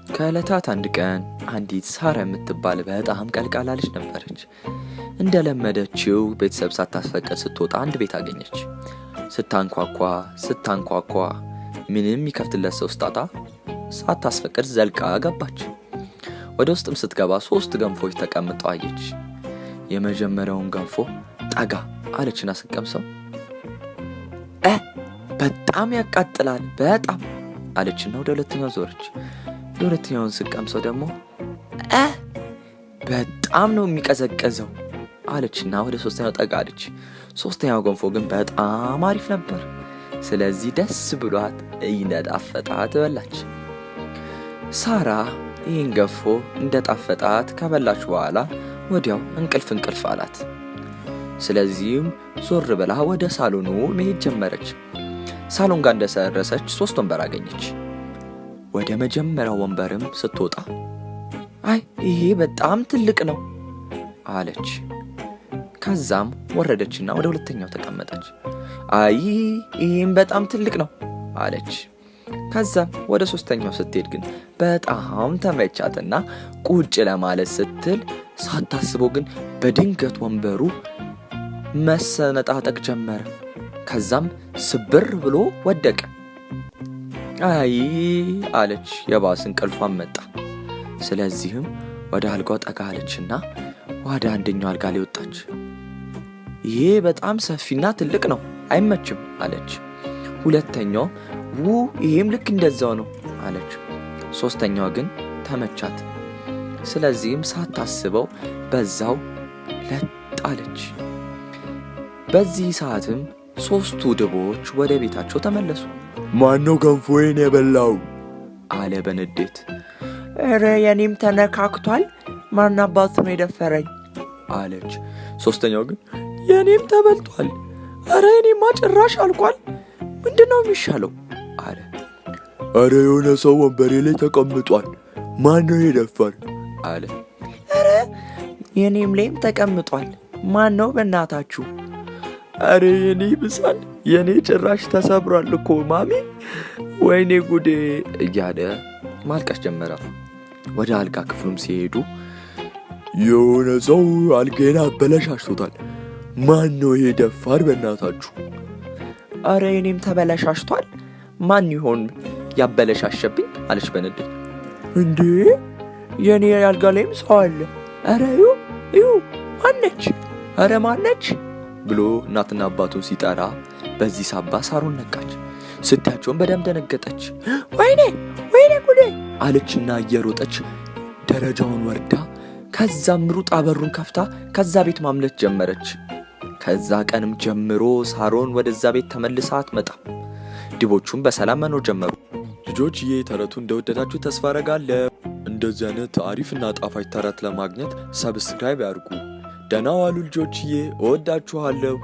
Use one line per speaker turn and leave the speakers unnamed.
ከዕለታት አንድ ቀን አንዲት ሳራ የምትባል በጣም ቀልቃላ ልጅ ነበረች። እንደለመደችው ቤተሰብ ሳታስፈቅድ ስትወጣ አንድ ቤት አገኘች። ስታንኳኳ ስታንኳኳ ምንም የሚከፍትለት ሰው ስታጣ ሳታስፈቅድ ዘልቃ ገባች። ወደ ውስጥም ስትገባ ሶስት ገንፎች ተቀምጠው አየች። የመጀመሪያውን ገንፎ ጠጋ አለችና ስትቀምሰው እ በጣም ያቃጥላል በጣም አለችና ወደ ሁለተኛው ዞረች። የሁለተኛውን ስትቀምሰው ደግሞ እ በጣም ነው የሚቀዘቅዘው አለችና ወደ ሶስተኛው ጠጋ አለች። ሶስተኛው ገንፎ ግን በጣም አሪፍ ነበር። ስለዚህ ደስ ብሏት እየጣፈጣት በላች። ሳራ ይህን ገንፎ እንደጣፈጣት ከበላች በኋላ ወዲያው እንቅልፍ እንቅልፍ አላት። ስለዚህም ዞር ብላ ወደ ሳሎኑ መሄድ ጀመረች። ሳሎን ጋር እንደደረሰች ሶስት ወንበር አገኘች። ወደ መጀመሪያው ወንበርም ስትወጣ አይ ይሄ በጣም ትልቅ ነው አለች። ከዛም ወረደችና ወደ ሁለተኛው ተቀመጠች። አይ ይህም በጣም ትልቅ ነው አለች። ከዛም ወደ ሶስተኛው ስትሄድ ግን በጣም ተመቻትና ቁጭ ለማለት ስትል ሳታስበው ግን በድንገት ወንበሩ መሰነጣጠቅ ጀመረ። ከዛም ስብር ብሎ ወደቀ። አይ አለች፣ የባስ እንቅልፏን መጣ። ስለዚህም ወደ አልጋው ጠጋ አለችና ወደ አንደኛው አልጋ ላይ ወጣች። ይሄ በጣም ሰፊና ትልቅ ነው፣ አይመችም አለች። ሁለተኛው ው ይሄም ልክ እንደዛው ነው አለች። ሶስተኛው ግን ተመቻት። ስለዚህም ሳታስበው በዛው ለጥ አለች። በዚህ ሰዓትም ሶስቱ ድቦች ወደ ቤታቸው ተመለሱ።
ማነው ገንፎዬን የበላው?
አለ በንዴት። እረ የኔም ተነካክቷል፣ ማን አባቱ ነው የደፈረኝ? አለች። ሶስተኛው ግን የኔም ተበልቷል፣ እረ የኔማ ጭራሽ አልቋል፣ ምንድን ነው የሚሻለው? አለ።
አረ የሆነ ሰው ወንበሬ ላይ ተቀምጧል፣ ማን ነው የደፈር?
አለ። እረ የኔም ላይም ተቀምጧል፣ ማን ነው በእናታችሁ? አረ የኔ ይብሳል፣ የኔ ጭራሽ ተሰብሯል እኮ ማሚ፣ ወይኔ ጉዴ እያለ ማልቀስ ጀመረ። ወደ አልጋ ክፍሉም ሲሄዱ
የሆነ ሰው አልጋዬን አበለሻሽቶታል፣ ማን ነው ይሄ ደፋር በእናታችሁ?
አረ የኔም ተበለሻሽቷል፣ ማን ይሆን ያበለሻሸብኝ? አለች በንዴት። እንዴ የኔ አልጋ ላይም ሰው አለ፣ አረ እዩ እዩ፣ ማነች? አረ ማነች? ብሎ እናትና አባቱን ሲጠራ በዚህ ሳባ ሳሩን ነቃች። ስታያቸውን በደም ደነገጠች። ወይኔ ወይኔ ጉዴ አለችና እየሮጠች ደረጃውን ወርዳ ከዛም ሩጣ በሩን ከፍታ ከዛ ቤት ማምለጥ ጀመረች። ከዛ ቀንም ጀምሮ ሳሮን ወደዛ ቤት ተመልሳ አትመጣም። ድቦቹም በሰላም መኖር ጀመሩ።
ልጆችዬ ተረቱ እንደወደዳችሁ ተስፋ አረጋለሁ። እንደዚህ አይነት አሪፍና ጣፋጭ ተረት ለማግኘት subscribe ያድርጉ። ደህና ዋሉ ልጆችዬ፣ እወዳችኋለሁ።